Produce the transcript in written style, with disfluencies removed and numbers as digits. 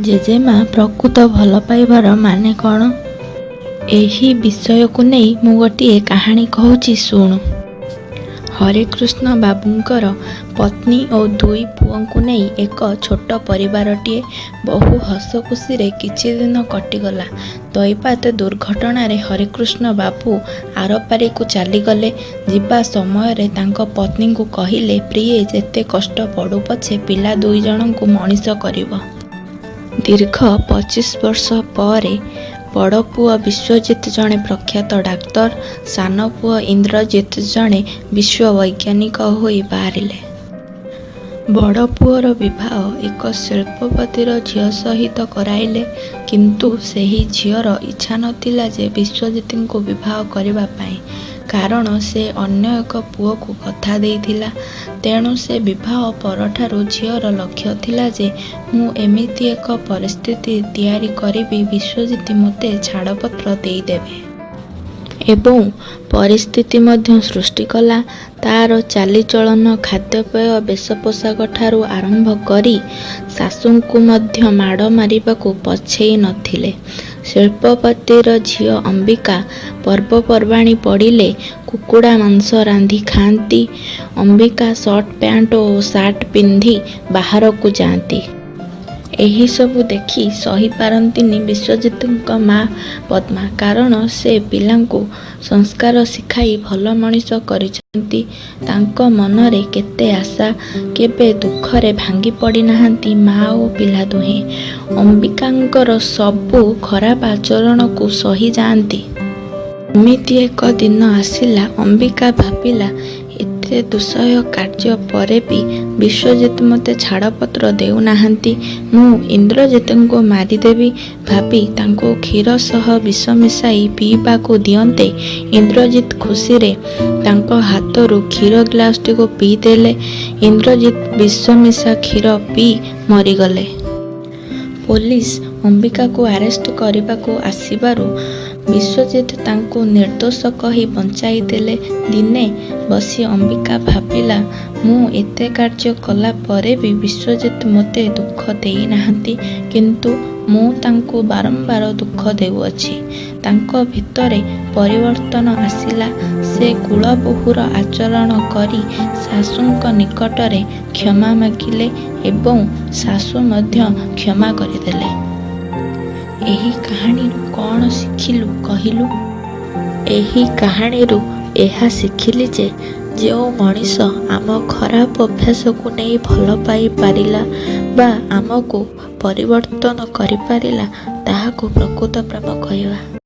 ଜେଜେମା, ପ୍ରକୃତ ଭଲପାଇବାର ମାନେ କ'ଣ? ଏହି ବିଷୟକୁ ନେଇ ମୁଁ ଗୋଟିଏ କାହାଣୀ କହୁଛି, ଶୁଣୁ। ହରେକୃଷ୍ଣ ବାବୁଙ୍କର ପତ୍ନୀ ଓ ଦୁଇ ପୁଅଙ୍କୁ ନେଇ ଏକ ଛୋଟ ପରିବାରଟିଏ। ବହୁ ହସଖୁସିରେ କିଛିଦିନ କଟିଗଲା। ଦୈବାତ୍ ଦୁର୍ଘଟଣାରେ ହରେକୃଷ୍ଣ ବାବୁ ଆରପାରିକୁ ଚାଲିଗଲେ। ଯିବା ସମୟରେ ତାଙ୍କ ପତ୍ନୀଙ୍କୁ କହିଲେ, "ପ୍ରିୟେ, ଯେତେ କଷ୍ଟ ପଡ଼ୁ ପଛେ ପିଲା ଦୁଇଜଣଙ୍କୁ ମଣିଷ କରିବ।" ଦୀର୍ଘ 25 ବର୍ଷ ପରେ ବଡ଼ପୁଅ ବିଶ୍ୱଜିତ୍ ଜଣେ ପ୍ରଖ୍ୟାତ ଡାକ୍ତର, ସାନପୁଅ ଇନ୍ଦ୍ରଜିତ୍ ଜଣେ ବିଶ୍ୱ ବୈଜ୍ଞାନିକ ହୋଇ ବାହାରିଲେ। ବଡ଼ପୁଅର ବିବାହ ଏକ ଶିଳ୍ପପତିର ଝିଅ ସହିତ କରାଇଲେ। କିନ୍ତୁ ସେହି ଝିଅର ଇଚ୍ଛା ନ ଥିଲା ଯେ ବିଶ୍ୱଜିତ୍ଙ୍କୁ ବିବାହ କରିବା ପାଇଁ। କାରଣ ସେ ଅନ୍ୟ ଏକ ପୁଅକୁ କଥା ଦେଇଥିଲା। ତେଣୁ ସେ ବିବାହ ପରଠାରୁ ଝିଅର ଲକ୍ଷ୍ୟ ଥିଲା ଯେ ମୁଁ ଏମିତି ଏକ ପରିସ୍ଥିତି ତିଆରି କରିବି ବିଶ୍ୱଜିତ୍ ମୋତେ ଛାଡ଼ପତ୍ର ଦେଇଦେବେ। ଏବଂ ପରିସ୍ଥିତି ମଧ୍ୟ ସୃଷ୍ଟି କଲା। ତା'ର ଚାଲିଚଳନ, ଖାଦ୍ୟପେୟ, ବେଶପୋଷାକଠାରୁ ଆରମ୍ଭ କରି ଶାଶୁଙ୍କୁ ମଧ୍ୟ ମାଡ଼ ମାରିବାକୁ ପଛେଇ ନ ଥିଲେ। ଶିଳ୍ପପତିର ଝିଅ ଅମ୍ବିକା ପର୍ବପର୍ବାଣୀ ପଡ଼ିଲେ କୁକୁଡ଼ା ମାଂସ ରାନ୍ଧି ଖାଆନ୍ତି। ଅମ୍ବିକା ସର୍ଟ ପ୍ୟାଣ୍ଟ ଓ ସାର୍ଟ ପିନ୍ଧି ବାହାରକୁ ଯାଆନ୍ତି। ଏହିସବୁ ଦେଖି ସହି ପାରନ୍ତିନି ବିଶ୍ୱଜିତ୍ଙ୍କ ମା ପଦ୍ମା। କାରଣ ସେ ପିଲାଙ୍କୁ ସଂସ୍କାର ଶିଖାଇ ଭଲ ମଣିଷ କରିଛନ୍ତି। ତାଙ୍କ ମନରେ କେତେ ଆଶା। କେବେ ଦୁଃଖରେ ଭାଙ୍ଗି ପଡ଼ିନାହାନ୍ତି ମା ଓ ପିଲା ଦୁହେଁ। ଅମ୍ବିକାଙ୍କର ସବୁ ଖରାପ ଆଚରଣକୁ ସହି ଯାଆନ୍ତି। ଏମିତି ଏକ ଦିନ ଆସିଲା ଅମ୍ବିକା ଭାବିଲା ଏତେ ଦୁଃସହ କାର୍ଯ୍ୟ ପରେ ବି ବିଶ୍ୱଜିତ୍ ମୋତେ ଛାଡ଼ପତ୍ର ଦେଉନାହାନ୍ତି। ମୁଁ ଇନ୍ଦ୍ରଜିତ୍ଙ୍କୁ ମାରିଦେବି। ଭାବି ତାଙ୍କୁ କ୍ଷୀର ସହ ବିଷ ମିଶାଇ ପିଇବାକୁ ଦିଅନ୍ତେ ଇନ୍ଦ୍ରଜିତ୍ ଖୁସିରେ ତାଙ୍କ ହାତରୁ କ୍ଷୀର ଗ୍ଲାସଟିକୁ ପିଇଦେଲେ। ଇନ୍ଦ୍ରଜିତ୍ ବିଷମିଶା କ୍ଷୀର ପିଇ ମରିଗଲେ। ପୋଲିସ ଅମ୍ବିକାକୁ ଆରେଷ୍ଟ କରିବାକୁ ଆସିବାରୁ ବିଶ୍ୱଜିତ୍ ତାଙ୍କୁ ନିର୍ଦ୍ଦୋଷ କହି ବଞ୍ଚାଇଦେଲେ। ଦିନେ ବସି ଅମ୍ବିକା ଭାବିଲା ମୁଁ ଏତେ କାର୍ଯ୍ୟ କଲା ପରେ ବି ବିଶ୍ୱଜିତ୍ ମୋତେ ଦୁଃଖ ଦେଇନାହାନ୍ତି। କିନ୍ତୁ ମୁଁ ତାଙ୍କୁ ବାରମ୍ବାର ଦୁଃଖ ଦେଉଅଛି। ତାଙ୍କ ଭିତରେ ପରିବର୍ତ୍ତନ ଆସିଲା। ସେ କୁଳବୋହୂର ଆଚରଣ କରି ଶାଶୁଙ୍କ ନିକଟରେ କ୍ଷମା ମାଗିଲେ ଏବଂ ଶାଶୁ ମଧ୍ୟ କ୍ଷମା କରିଦେଲେ। ଏହି କାହାଣୀରୁ କ'ଣ ଶିଖିଲୁ କହିଲୁ? ଏହି କାହାଣୀରୁ ଏହା ଶିଖିଲି ଯେ ଯେଉଁ ମଣିଷ ଆମ ଖରାପ ଅଭ୍ୟାସକୁ ନେଇ ଭଲ ପାଇପାରିଲା ବା ଆମକୁ ପରିବର୍ତ୍ତନ କରିପାରିଲା, ତାହାକୁ ପ୍ରକୃତ ପ୍ରେମ କହିବା।